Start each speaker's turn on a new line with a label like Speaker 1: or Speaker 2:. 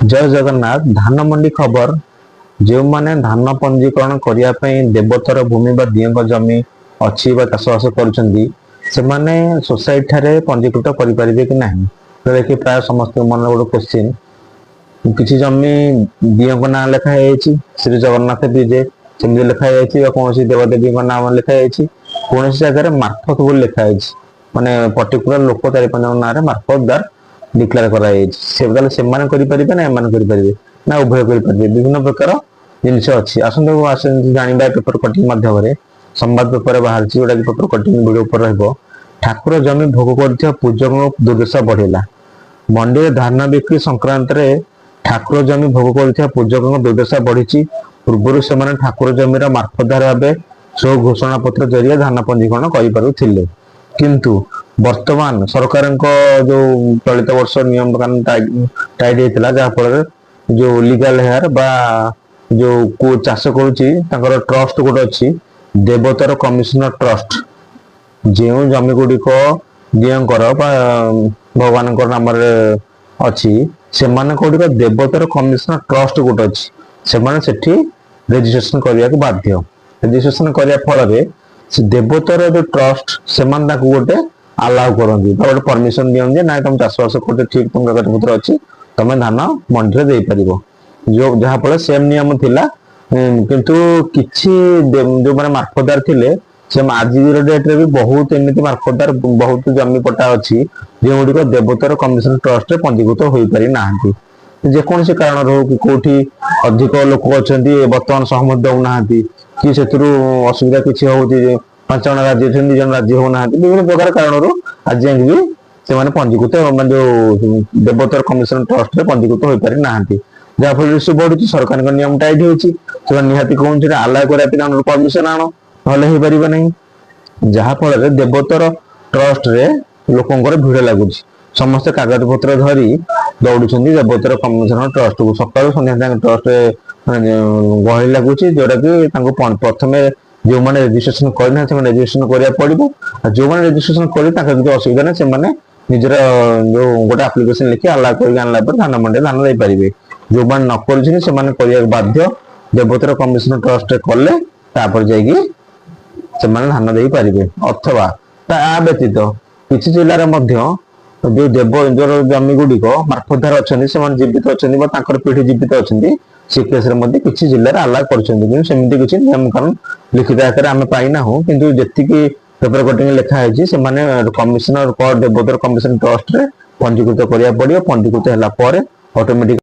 Speaker 1: ଜୟ ଜଗନ୍ନାଥ। ଧାନ ମଣ୍ଡି ଖବର। ଯେଉଁମାନେ ଧାନ ପଞ୍ଜୀକରଣ କରିବା ପାଇଁ ଦେବୋତ୍ତର ଭୂମି ବା ଦିଅଙ୍କ ଜମି ଅଛି ବା ଚାଷବାସ କରୁଛନ୍ତି, ସେମାନେ ସୋସାଇଟି ଠାରେ ପଞ୍ଜୀକୃତ କରିପାରିବେ କି ନାହିଁ, ଯୋଉଟା କି ପ୍ରାୟ ସମସ୍ତଙ୍କ ମନରେ ଗୋଟେ କ୍ୱେଶ୍ଚିନ୍। କିଛି ଜମି ଦିଅଙ୍କ ନାଁ ଲେଖା ହେଇଯାଇଛି, ଶ୍ରୀ ଜଗନ୍ନାଥ ବିଜେ ସେମିତି ଲେଖା ହେଇଯାଇଛି ବା କୌଣସି ଦେବାଦେବୀଙ୍କ ନାମ ଲେଖା ହେଇଯାଇଛି। କୌଣସି ଜାଗାରେ ମାର୍ଫତ ବୋଲି ଲେଖା ହେଇଛି, ମାନେ ପର୍ଟିକୁଲାର ଲୋକ ଚାରି ପାଞ୍ଚ ଜଣ ନାଁରେ ମାର୍ଫତଦାର ଡିକ୍ଲେୟାର କରାଯାଇଛି। ସେ ତାହେଲେ ସେମାନେ କରିପାରିବେ ନା ଏମାନେ କରିପାରିବେ ନା ଉଭୟ କରିପାରିବେ? ବିଭିନ୍ନ ପ୍ରକାର ଜିନିଷ ଅଛି। ଆସନ୍ତୁ ଆସନ୍ତୁ ଜାଣିବା ପେପର କଟିଂ ମାଧ୍ୟମରେ। ସମ୍ବାଦ ପେପରରେ ବାହାରିଛି, ଯୋଉଟା କି ପେପର କଟିଂ ଭିଡିଓ ଉପରେ ରହିବ। ଠାକୁର ଜମି ଭୋଗ କରୁଥିବା ପୂଜକଙ୍କ ଦୁର୍ଦ୍ଦଶା ବଢିଲା। ମଣ୍ଡିରେ ଧାନ ବିକ୍ରି ସଂକ୍ରାନ୍ତରେ ଠାକୁର ଜମି ଭୋଗ କରୁଥିବା ପୂଜକଙ୍କ ଦୁର୍ଦ୍ଦଶା ବଢିଛି। ପୂର୍ବରୁ ସେମାନେ ଠାକୁର ଜମିର ମାର୍ଫତଦାର ଭାବେ ସ୍ୱ ଘୋଷଣା ପତ୍ର ଜରିଆରେ ଧାନ ପଞ୍ଜୀକରଣ କରିପାରୁଥିଲେ। କିନ୍ତୁ ବର୍ତ୍ତମାନ ସରକାରଙ୍କ ଯୋଉ ଚଳିତ ବର୍ଷ ନିୟମ କାନୁନ ଟାଇଟ୍ ହେଇଥିଲା, ଯାହା ଫଳରେ ଯୋଉ ଲିଗାଲ ହେୟାର ବା ଯୋଉ ଚାଷ କରୁଛି, ତାଙ୍କର ଟ୍ରଷ୍ଟ ଗୋଟେ ଅଛି, ଦେବୋତ୍ତର କମିଶନର ଟ୍ରଷ୍ଟ। ଯେଉଁ ଜମି ଗୁଡିକ ଦିଅଙ୍କର ବା ଭଗବାନଙ୍କ ନାମରେ ଅଛି, ସେମାନଙ୍କ ଗୁଡିକ ଦେବୋତ୍ତର କମିଶନର ଟ୍ରଷ୍ଟ ଗୋଟେ ଅଛି, ସେମାନେ ସେଠି ରେଜିଷ୍ଟ୍ରେସନ କରିବାକୁ ବାଧ୍ୟ। ରେଜିଷ୍ଟ୍ରେସନ କରିବା ଫଳରେ ସେ ଦେବୋତ୍ତର ଯୋଉ ଟ୍ରଷ୍ଟ, ସେମାନେ ତାକୁ ଗୋଟେ ଆଲାଉ କରନ୍ତି ବା ଗୋଟେ ପରମିଶନ ଦିଅନ୍ତି ଯେ ନାଇଁ, ତମେ ଚାଷବାସ କରୁଛ ଠିକ, ତମ କାଗଜ ପତ୍ର ଅଛି, ତମେ ଧାନ ମଣ୍ଡିରେ ଦେଇପାରିବ। ଯୋଉ ଯାହା ଫଳରେ ସେମ ନିୟମ ଥିଲା, କିନ୍ତୁ କିଛି ଯୋଉମାନେ ମାର୍ଫତଦାର ଥିଲେ, ସେ ଆଜିର ଡେଟରେ ବି ବହୁତ ଏମିତି ମାର୍ଫତଦାର, ବହୁତ ଜମି ପଟ୍ଟା ଅଛି, ଯେଉଁଗୁଡ଼ିକ ଦେବୋତ୍ତର କମିଶନ ଟ୍ରଷ୍ଟରେ ପଞ୍ଜୀକୃତ ହୋଇପାରି ନାହାନ୍ତି। ଯେକୌଣସି କାରଣରୁ ହଉ କି କୋଉଠି ଅଧିକ ଲୋକ ଅଛନ୍ତି, ବର୍ତ୍ତମାନ ସହମତି ଦଉନାହାନ୍ତି କି ସେଥିରୁ ଅସୁବିଧା କିଛି ହଉଛି ଯେ ପାଞ୍ଚ ଜଣ ରାଜି ଅଛନ୍ତି, ଦି ଜଣ ରାଜି ହଉନାହାନ୍ତି, ବିଭିନ୍ନ ପ୍ରକାର କାରଣରୁ ଆଜି ଯାଏଁ ବି ସେମାନେ ପଞ୍ଜୀକୃତ, ମାନେ ଯୋଉ ଦେବୋତ୍ତର କମିଶନ ଟ୍ରଷ୍ଟରେ ପଞ୍ଜୀକୃତ ହୋଇପାରି ନାହାନ୍ତି। ଯାହାଫଳରେ ଇସ୍ୟୁ ବଢୁଛି। ସରକାରଙ୍କ ନିୟମ ଟାଇଟ୍ ହେଇଛି। ସେମାନେ ନିହାତି କହୁଛନ୍ତି ଆଲାଉ କରିବା ପାଇଁ ତାଙ୍କର ପରମିଶନ ଆଣ, ନହେଲେ ହେଇପାରିବ ନାହିଁ। ଯାହା ଫଳରେ ଦେବୋତ୍ତର ଟ୍ରଷ୍ଟରେ ଲୋକଙ୍କର ଭିଡ ଲାଗୁଛି। ସମସ୍ତେ କାଗଜ ପତ୍ର ଧରି ଦୌଡୁଛନ୍ତି ଦେବୋତ୍ତର କମିଶନର ଟ୍ରଷ୍ଟକୁ। ସକାଳୁ ସନ୍ଧ୍ୟା ତାଙ୍କ ଟ୍ରଷ୍ଟରେ ଗହଳି ଲାଗୁଛି, ଯୋଉଟା କି ତାଙ୍କୁ ପ୍ରଥମେ ଯେଉଁମାନେ ରେଜିଷ୍ଟ୍ରେସନ କରିନାହାନ୍ତି, ସେମାନେ ରେଜିଷ୍ଟ୍ରେସନ କରିବାକୁ ପଡିବ। ଆଉ ଯୋଉମାନେ ରେଜିଷ୍ଟ୍ରେସନ କରି ତାଙ୍କର କିଛି ଅସୁବିଧା ନାହିଁ, ସେମାନେ ନିଜର ଯୋଉ ଗୋଟେ ଆପ୍ଲିକେସନ ଲେଖି ଆଲାଉ କରିକି ଆଣିଲା ପରେ ଧାନ ମଣ୍ଡିରେ ଧାନ ଦେଇପାରିବେ। ଯୋଉମାନେ ନ କରିଛନ୍ତି, ସେମାନେ କରିବାକୁ ବାଧ୍ୟ। ଦେବୋତ୍ତର କମିଶନ ଟ୍ରଷ୍ଟରେ କଲେ ତାପରେ ଯାଇକି ସେମାନେ ଧାନ ଦେଇପାରିବେ। ଅଥବା ତା ବ୍ୟତୀତ କିଛି ଜିଲ୍ଲାରେ ମଧ୍ୟ ଯୋଉ ଦେବ ଯୋଉ ଜମି ଗୁଡିକ ମାର୍ଫତଦାର ଅଛନ୍ତି, ସେମାନେ ଜୀବିତ ଅଛନ୍ତି ବା ତାଙ୍କର ପିଢି ଜୀବିତ ଅଛନ୍ତି, ସେ କେସରେ ମଧ୍ୟ କିଛି ଜିଲ୍ଲାରେ ଆଲାଉ କରିଛନ୍ତି। କିନ୍ତୁ ସେମିତି କିଛି ନିୟମ କାନୁନ ଲିଖିତ ଆକାରରେ ଆମେ ପାଇନାହୁଁ। କିନ୍ତୁ ଯେତିକି ପେପର କଟିଂ ଲେଖା ହେଇଛି, ସେମାନେ କମିଶନର ଦେବୋତ୍ତର କମିଶନ ଟ୍ରଷ୍ଟରେ ପଞ୍ଜୀକୃତ କରିବାକୁ ପଡିବ। ପଞ୍ଜୀକୃତ ହେଲା ପରେ ଅଟୋମେଟିକ